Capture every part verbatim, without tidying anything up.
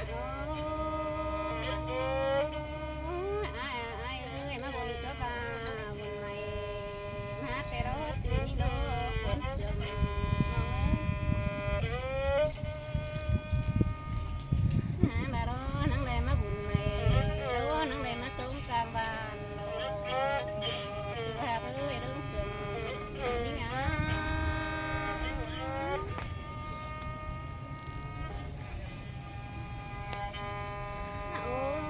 Ôi, ai, ai ơi, ꞌmá bun cốp a, bun mai, ꞌmá té ꞌló, ꞌchu ꞌnhính ꞌló, ꞌcốn sương. ꞌMá ꞌló, ꞌnăng đảy ꞌmá bun mai, ꞌló, ꞌnăng đảy ꞌmá sống cang ban ꞌló. ꞌChu ꞌhặc ơi, ꞌlống sương, ꞌnhính a. Ôi,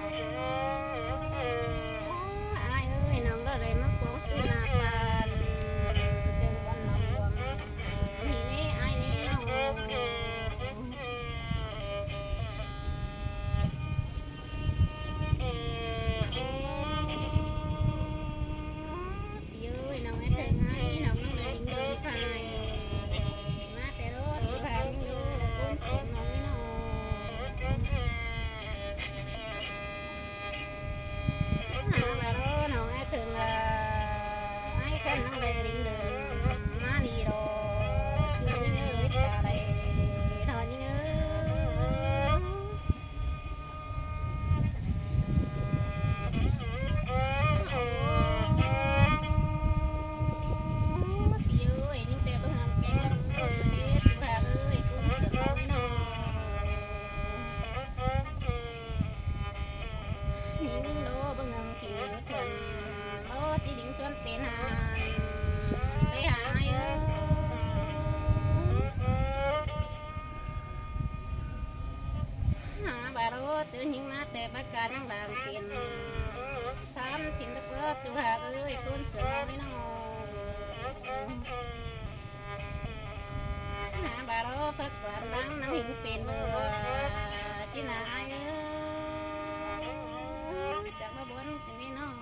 ai ơi, ꞌnọng ꞌló đảy ꞌmá cuông ꞌchu ꞌna pan, tơng bón ꞌnọng cuông. Hỉ ꞌnê, ai ꞌnê ꞌnọng. Ôi, ꞌnọng ơi, tơng ai, ꞌnọng ꞌnọng đảy đin đôn tai. ꞌMá té ꞌló, ꞌchu ꞌhặc ꞌnhính ꞌló, ꞌcốn sương ꞌnọng ới ꞌnọng. ꞌMá ꞌló, ꞌnọng ơi, tơng lai, ai khăn ꞌnọng đảy đin đôn, ꞌmá đi ꞌló, ꞌchu ꞌnhính ơi, ta đảy, ꞌnọng ꞌnhính ơi. ꞌNhính ꞌló báu ngơng kiu thuôn, ꞌló ꞌchí đin thuôn pên hăn, té hả ai ơi. Hả bả ꞌló, ꞌchư ꞌnhính ꞌmá té báu cá ꞌnăng đang pên, ꞌsán sính tốc ꞌló ꞌchu ꞌhặc ơi, ꞌcốn sương ꞌnọng ới ꞌnọng. Hả bả ꞌló, phák quán ꞌnăng ꞌnăng ꞌhính pên bơ, ꞌchí ꞌna ai ơi. Chắng ꞌmá bón sính ꞌnị ꞌnọng.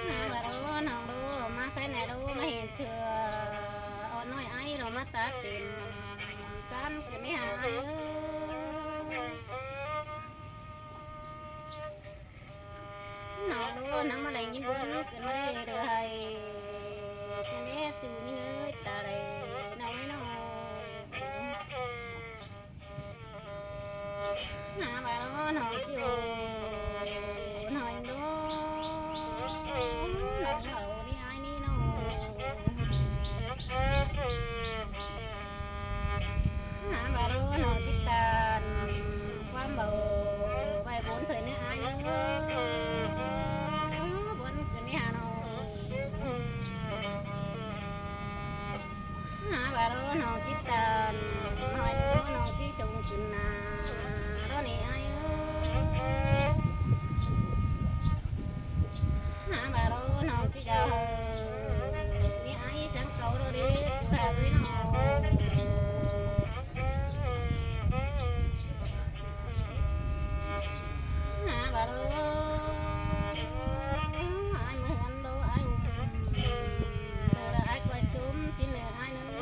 Hả bả ꞌló, ꞌnọng ꞌló, ꞌmá khay ꞌnị ꞌló, ꞌmá hên sưa, ôn ꞌnọi ai ꞌló ꞌmá ta pên, ꞌsán ꞌcứ ꞌnị hả ai ơi. ꞌNọng ꞌló, ꞌnăng ꞌmá đảy ꞌnhính bón ꞌcứ ꞌnị đảy, ꞌcứ ꞌnị ꞌchu ꞌnhính ơi, ta đảy, ꞌnọng ới ꞌnọng. Hả bả ꞌló, ꞌnọng ꞌchí ôn ꞌnọi ꞌló, ꞌnọng ꞌló ꞌnị ai ꞌnị ꞌnọng. Hả bả ꞌló, ꞌnọng ꞌchí tan ꞌquám báu, ꞌvạy bón thôi ꞌnị ai ꞌnị. Bón ꞌcứ ꞌnị hả ꞌnọng. Hả bả ꞌló, ꞌnọng ꞌchí tan ꞌnọi ꞌló, ꞌnọng ꞌchí sống ꞌcứ ꞌna ꞌló ꞌnị ai ơi. Hả bả ꞌló, ꞌnọng ꞌchí đaư ꞌnị ai, sáng cáu ꞌló đế, ꞌchu ꞌhặc ới ꞌnọng. Hả bả ꞌló, ai ꞌmá ꞌhướn ꞌló, ai ꞌmá ꞌhướn ꞌló, ai ꞌcoi ꞌchốm sính ꞌnị ai ꞌnớ.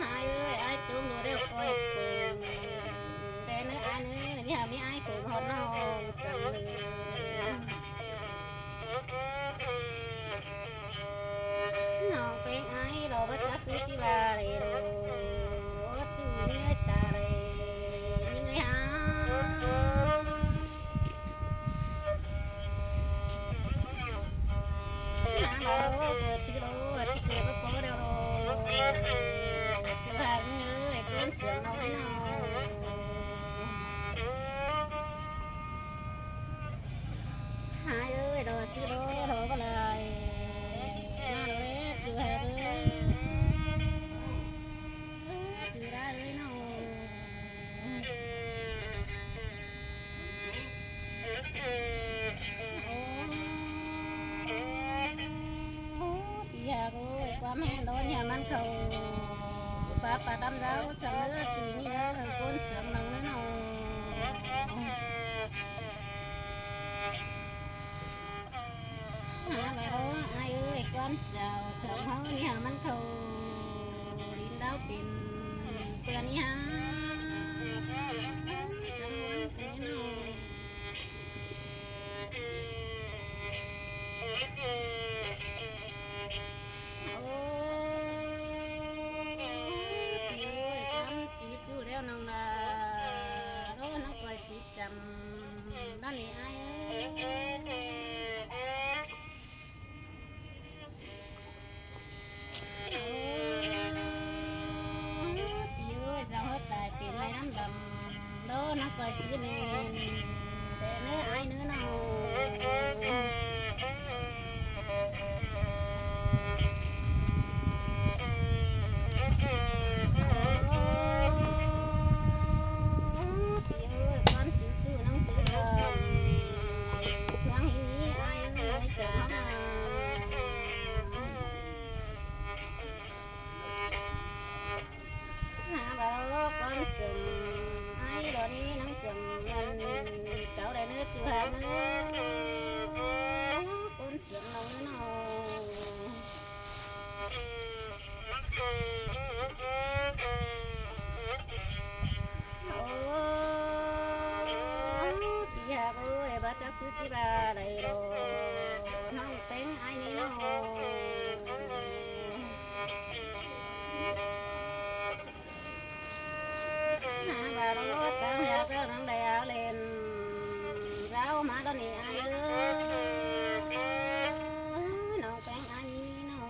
Ai ơi, ai ꞌchốm ꞌló ꞌlẹo ꞌcoi pơng té ꞌnớ ai ꞌnớ, ꞌnị hả ꞌmí ai khổ ꞌhọt ꞌnọng săng ꞌnớ. ꞌNọng ꞌpéng ai ꞌló báu chá sú ꞌchí ꞌva đảy ꞌló, ꞌchu ꞌnị ơi, ta đảy ꞌnhính ơi hả. Hả bả ꞌló, ꞌcứ ꞌchư ꞌló, ꞌchư ꞌcứ báu ꞌcọ ꞌlẹo ꞌló, ꞌchư ꞌhặc ꞌnhính ơi, ꞌcốn sương ꞌnọng ới ꞌnọng. Ai ơi, ꞌló ꞌchư ꞌló, ꞌló báu lai. ꞌMá ꞌló ꞌlé, ꞌchư ꞌhặc ới. ꞌCứ đaư ới ꞌnọng. Ôi, ꞌpi ꞌhặc ơi, ꞌquám ꞌhéng đón nhà ꞌmắn khảu. Pá pá ꞌtăm dáo săng ꞌnớ, ꞌchư ꞌnị ꞌnớ, ꞌcốn sương ꞌnọng ới ꞌnọng. Hả bả ꞌló, ai ơi, ꞌquám chảu, chảu ꞌháu ꞌnị hả ꞌmắn khảu. Đin đáo pên ꞌpưa ꞌnị hả. Chắng ꞌmắn pên ꞌnị ꞌnọng. đảy đo ꞌnọng ꞌpéng ai ꞌnị ꞌnọ. Hả, ꞌva ꞌlọt ꞌtáng ꞌhẹo ꞌnọng đảy au ꞌlen dao ꞌmá đo ꞌnị ai ới. ꞌNọng ꞌpéng ai ꞌnị ꞌnọ.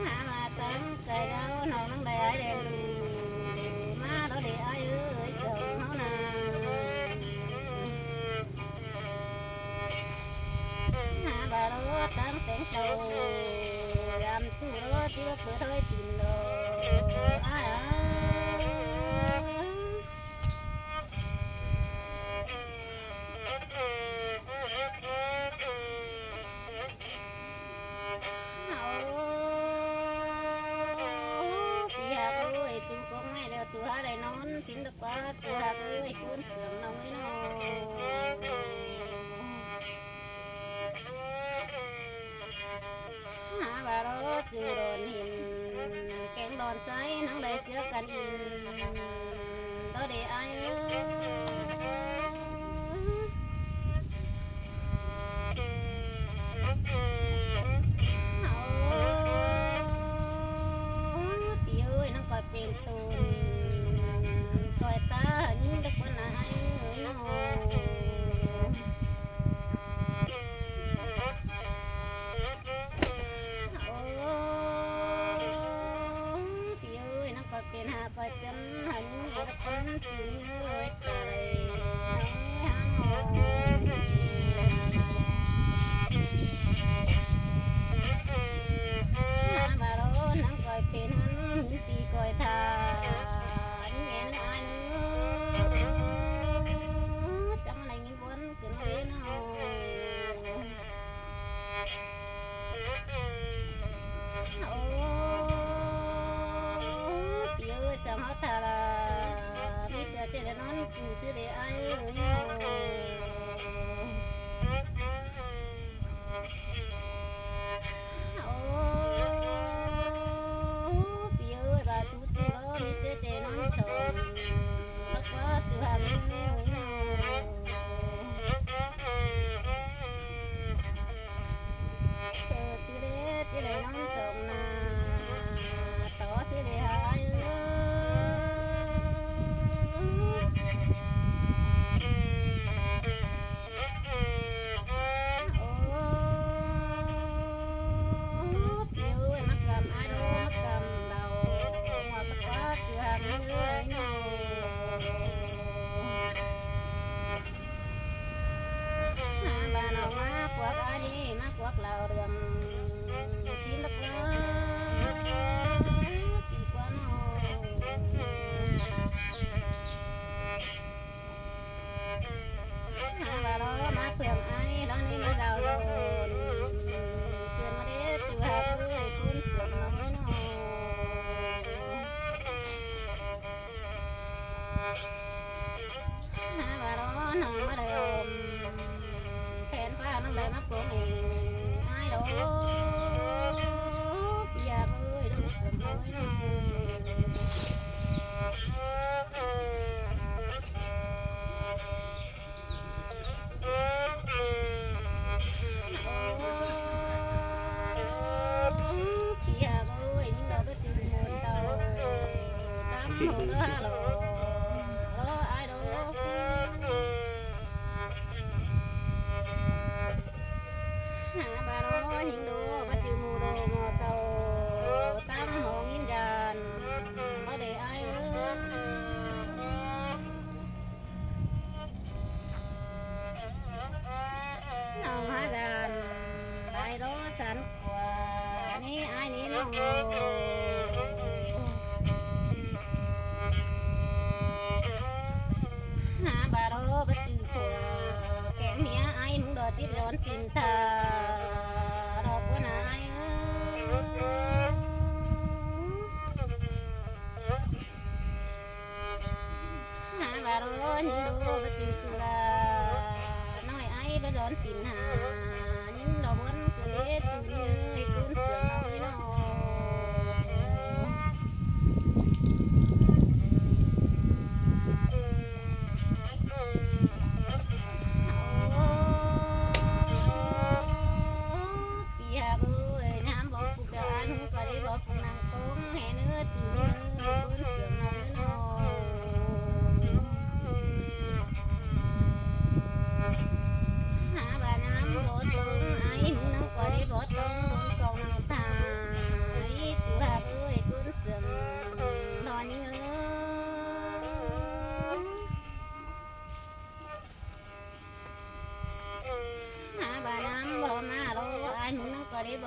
Hả, ꞌva ꞌtáng cai dao ꞌnọng ꞌnọng đảy ai ꞌlen ꞌmá đo ꞌnị ai ới, song ꞌháu ꞌna. Hả, ꞌva ꞌlọt ꞌtáng ꞌpéng tau dăm ꞌchu ꞌlọt ꞌchí báu pưa thói tin lo. Ai a. Ôi, ꞌpi ꞌhặc ơi, ꞌchu cốc ꞌmạy ꞌlẹo ꞌchu hák đảy ꞌnón sính đa ꞌquá, ꞌchu ꞌhặc ơi, ꞌcốn sương ꞌnọng ới ꞌnọ. Hả, ꞌva ꞌlọt ꞌchu đon hên kéng đon ꞌsáy ꞌnọng đảy ꞌchưa căn in đo ꞌnị ai ới. Ôi, ꞌpi ơi, ꞌnọng ꞌcoi pên tun, ꞌcoi ta ꞌnhính đa ꞌquá ꞌna ai ới ꞌnọ. Ôi, ꞌpi ơi, ꞌnọng ꞌcoi pên hả ꞌpá chăn hả ꞌnhính é đa ꞌquá ꞌnhính ới, ta đảy ꞌnọng hả ꞌnọ. Hả, ꞌva ꞌlọt ꞌnọng ꞌcoi pên hẳn ꞌpi ꞌcoi tha ꞌnhính é ꞌnớ ai ꞌnớ. Chắng đảy ꞌnhính ꞌbuôn ꞌcứn ꞌlế ꞌnọ. Ôi, ꞌpi ơi, song ꞌháu tha ꞌva ꞌmí ꞌtưa ꞌchí đảy ꞌnón ꞌchu ꞌsứ ꞌlế ai ới ꞌnọ. Ôi, ꞌpi ơi, ꞌva ꞌchu ꞌchu ꞌlọt ꞌmí ꞌtưa ꞌchí đảy ꞌnón song, ꞌlọt ꞌquá ꞌchu hăng ới ꞌnọ. Ơ, ꞌchí đảy, ꞌchí đảy ꞌnón song ꞌna, tó ꞌsứ ꞌlế hả ai ới. Ôi, ꞌpi ơi, ꞌmá căm ai đô, ꞌmá căm đaư, ꞌmá ꞌquá ꞌchu hăng ới ꞌnọ. Hả, ꞌva ꞌnọng ꞌmá cuốc ai ꞌnị, ꞌmá cuốc ꞌlẹo đương sính đa ꞌquá ꞌpi ꞌquá ꞌnọ. Hả, ꞌva ꞌlọt ꞌmá phượng ai đo ꞌnị ꞌmá dao đôn, ꞌchưa ꞌmá đế ꞌchu hák ới, ꞌcốn sương ꞌnọng ới ꞌnọ. Hả, ꞌva ꞌlọt ꞌnọng ꞌmá đảy ôm phén ꞌpá ꞌnọng đảy ꞌmá cuông ên ai đo. ꞌPi ꞌhặc ơi, đu sương ơi. Ôi, ꞌpi ꞌhặc ơi, ꞌnhính đo báu ꞌchư môn tau, tắm hôn ꞌló hả lo, lo ai đo. Hả, ꞌva ꞌlọt ꞌnhính đo báu ꞌchư môn đo ꞌmo tau, tắm hôn ꞌnhính dản, ꞌló đảy ai ới. ꞌNọng hả dản, ai ꞌló săn ꞌquá ꞌnị ai ꞌnị ꞌnọng. Hả, ꞌva ꞌlọt báu ꞌchư ꞌquá, kéng ꞌmía ai ꞌmứng đo chếp dón tin tha, ꞌló ꞌquá ꞌna ai ới. Hả, ꞌva ꞌlọt ꞌnhính đo báu ꞌchư ꞌchu đa, ꞌnọi ai báu dón tin hả, ꞌnhính đo ꞌbuôn ꞌcứ đế ꞌchu ꞌnị ới, ꞌcốn sương ꞌnọng ới ꞌnọ.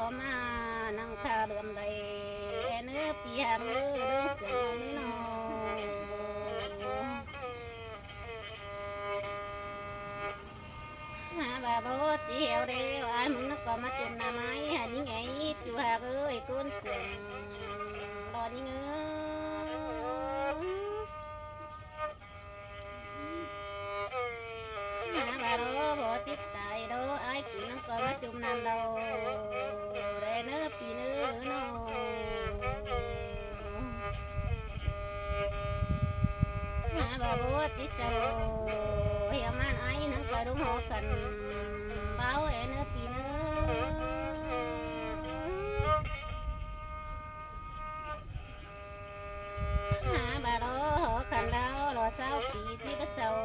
ꞌmá ꞌnăng khả lượm đảy, ꞌnớ pi hák ꞌnớ, ꞌlống sương ꞌnớ ꞌnọ. Hák ꞌva báu ꞌchí ꞌhéo đé, ai ꞌmứng ꞌnớ ꞌcọ ꞌmá chum ꞌnặm ꞌmá hả ꞌnhính ꞌnị, ꞌchu hák ơi, ꞌcốn sương lo ꞌnhính ơi. Hák ꞌva đó báu chít tai đó, ai ꞌcứn ꞌnớ ꞌcọ ꞌmá chum ꞌnặm đaư đé ꞌnớ pi ꞌnớ ꞌnọ. Hák ꞌva báu chít sau, hiêm ꞌmắn ai ꞌnớ ꞌcọ ꞌlống hó khăn báu é ꞌnớ pi ꞌnớ. Hák ꞌva đó hó khăn đao lo ꞌsáo pi ꞌchí báu sau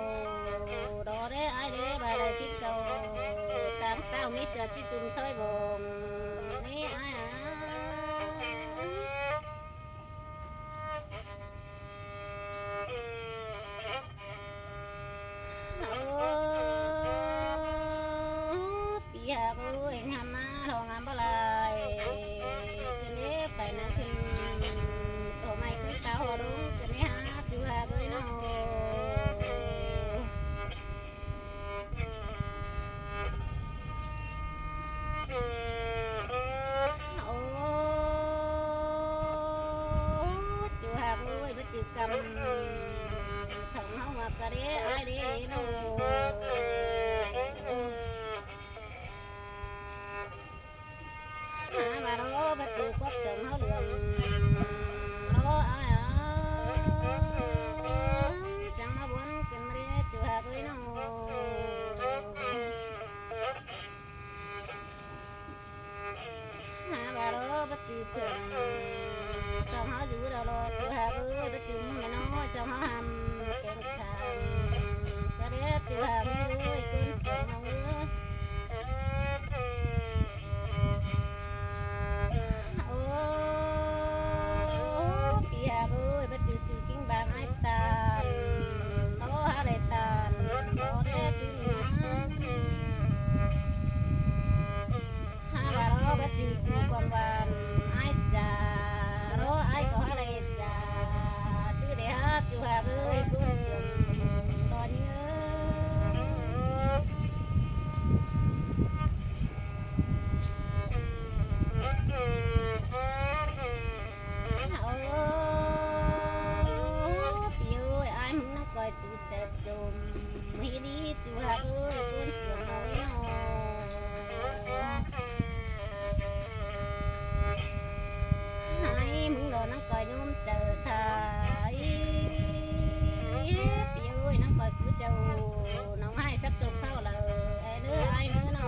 đó đé, ai đé ꞌva đảy chít cau, tang tao mít ꞌcọ ꞌchí chum ꞌsội bông ꞌnị ai a. Ơ, pi hák ơi, ꞌnhăm ꞌmá ꞌlống ꞌnhăm báu lai. ꞌCứn đé pay ꞌnăng ꞌcứn, ꞌcọ ꞌmạy ꞌcứn tao hó ꞌlống, ꞌcứn đé hák ꞌchu hák ơi ꞌnọ. Ơ, ꞌchu hák ơi, báu ꞌchư ꞌcắm sỏng ꞌháu ꞌmặc ꞌcọ đé, ai đé ꞌnọ. Hák ꞌva đó báu ꞌchư cốc sỏng ꞌháu lươn lo ai a. Chắng ꞌmá bón ꞌcứn ꞌmá đé ꞌchu hák ơi ꞌnọ. Hák ꞌva đó báu ꞌchư khửn sỏng ꞌháu dú đaư lo ꞌchu hák ơi, báu ꞌchư ꞌmá ꞌnọ sỏng ꞌháu hăm kéng khăn ꞌcọ đé ꞌchu hák ơi, ꞌcốn sương ꞌnọ ꞌnớ. Ơ, pi hák ơi, báu ꞌchư ꞌchư ꞌkính bang ai ꞌtan, lo hák đảy ꞌtan, lo đé ꞌchư ꞌnị ꞌnớ. Hák ꞌva lo báu ꞌchư ꞌchư quang ꞌvan ai cha, lo ai ꞌcọ hák đảy cha, ꞌsứ đé hák ꞌchu hák ơi, ꞌcốn sương lo ꞌnhính ơi. Ơ, pi ơi, ai ꞌmứng ꞌnăng ꞌcoi ꞌchu chaư chôm ꞌmí đi ꞌchu hák ơi, ꞌcốn sương ꞌnọ ꞌnọ. Ai ꞌmứng lo ꞌnăng ꞌcoi ꞌnhôm chaư tha. Pi ơi, ꞌnăng ꞌcoi cứ chaư ꞌnọng ꞌhại sắp tốc ꞌháu lỏ, é ꞌnớ ai ꞌnớ ꞌnọ.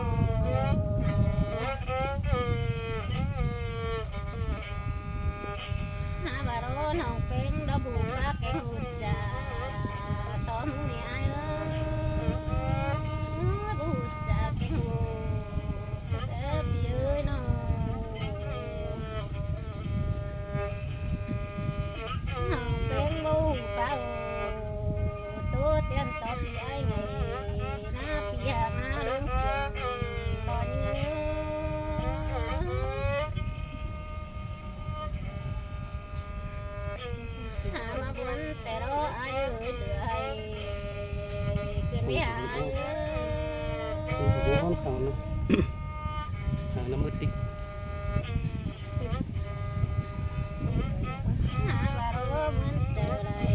Hák ꞌva đó ꞌnọng kéng đó báu ꞌhụ ꞌpá kéng ꞌhụ chaư, tó ꞌmứng ꞌnị ai ơi, báu ꞌhụ chaư kéng ꞌhụ. Ơ, pi ơi ꞌnọ. ꞌNọng kéng báu ꞌhụ ꞌpá ꞌtố tiên tó pi ai ꞌnị, ꞌná pi hák ꞌná ꞌlống sương lo ꞌnhính ơi. Hák ꞌmá bón té lo ai ơi, lỏ ai ꞌcứn ꞌmí hák ai ơi. Bố bón khảo nó. Khảo nó mất tích. Hák ꞌva lo bón chaư đảy